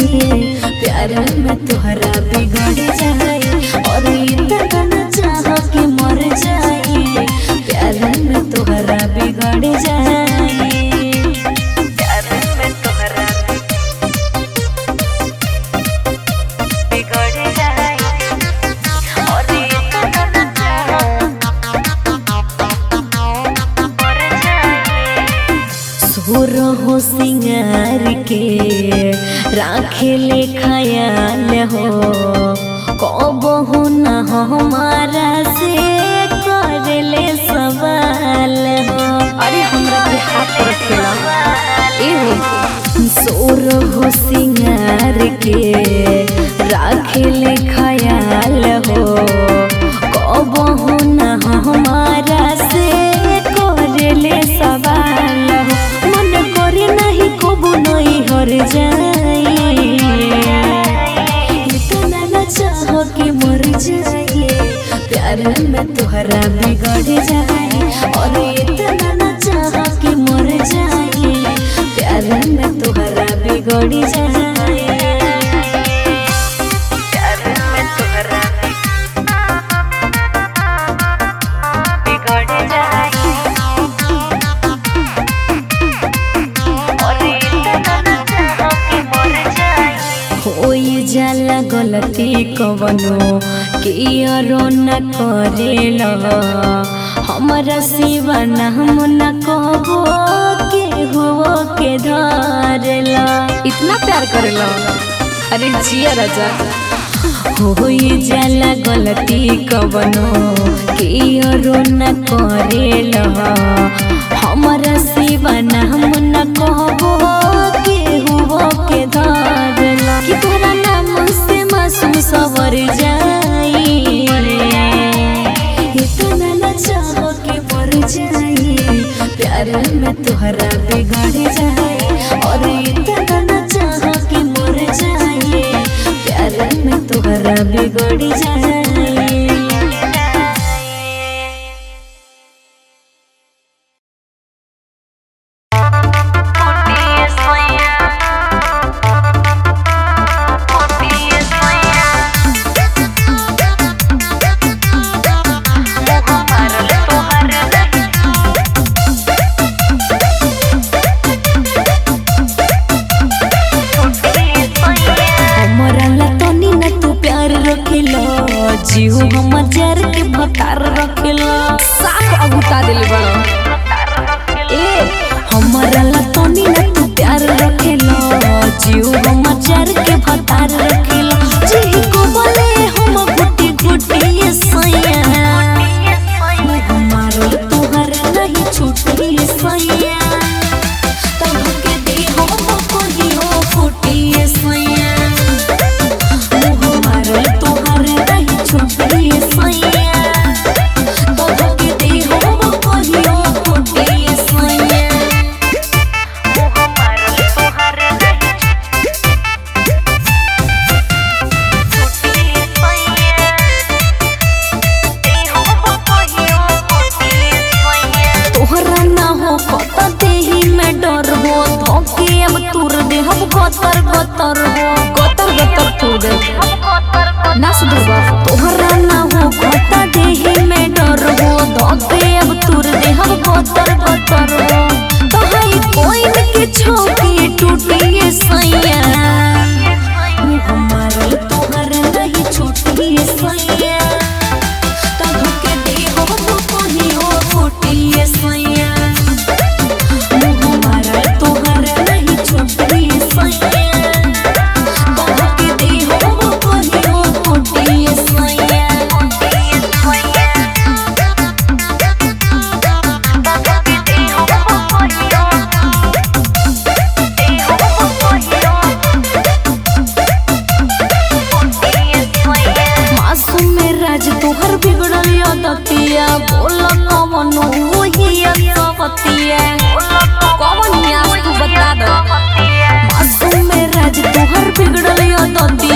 प्यार में तोहरा बिगड़ जाए। और इतना न चाह के मर जाए प्यार में तोहरा बिगड़ जाए। प्यार में तोहरा बिगड़ जाए। और इतना न चाह मर जाए। सुर हो सिंगार के राखे ले ख्याल हो कबहू न हमारा से करले सवाल हो। अरे हमरा के हाथ पर रखेला ए हो। सोर हो सिंगार के राखे ले ख्याल हो कबहू न हमारा से करले सवाल हो। मन करे नहीं कबू नहीं हर जाए इतना न चाह के मर जाए प्यार में तोहरा बिगड़ जाए। और इतना न चाह के मर जाए प्यार में तोहरा बिगड़ जाए। प्यार में तोहरा बिगड़ जाए। और इतना न चाह के मर जाए। होई जाला गलती कवनो कियरो न करेला हमारा सिवा नाम न कबो के हुओ के धरेला। इतना प्यार करेला अरे जिया राजा। होई जाला गलती कवनो कियरो न करेला हमारा सिवा नाम न कबो के हुओ के धरेला। कि तोरा नाम से मासूम सवर जाए इतना न चाह के मर जाए प्यार में तोहरा बिगड़ जाए। और इतना न चाह के मर जाए प्यार में तोहरा बिगड़ जाए। जीव हमर जर के भतार रखेला। साफ अगुता दिल बड़ो। ए हमारा ला तनी ना तू प्यार रखेला, जीव हमर जर के भतार रखेला। जी को बोले हम गुटी गुटी ये सैया, हमारो तोहर नहीं छूटी ये सैया। तब के दे हो कोई हो फूटी ये सैया, हमारो तोहर नहीं छूटी ये सैया। तब के दे हो कोई हो फूटी ये सैया। तोहरा ना हो कत देही में डर हो, धोके अब तुर दे हम गतर गतर हो। गतर गतर तू दे ना सुधरबा। तोहरा ना हो कत देही में डर हो, धोके अब तुर दे हम गतर गतर हो। तहाई कोई के छोकी टूटी ये सैया, हमारो तोहर नहीं छूटी ये सैया। तब के दे हो कोई हो फूटी ये सैया, हमारा तोहर नहीं छूटी ये सैया। तब के दे हो कोई हो फूटी ये सैया। मासूम राज तोहर बिगड़ल आदतिया, बोल कवन ओही असवतिया। कौन हियास तू बता दो। मासूम राज तोहर बिगड़ल आदतिया।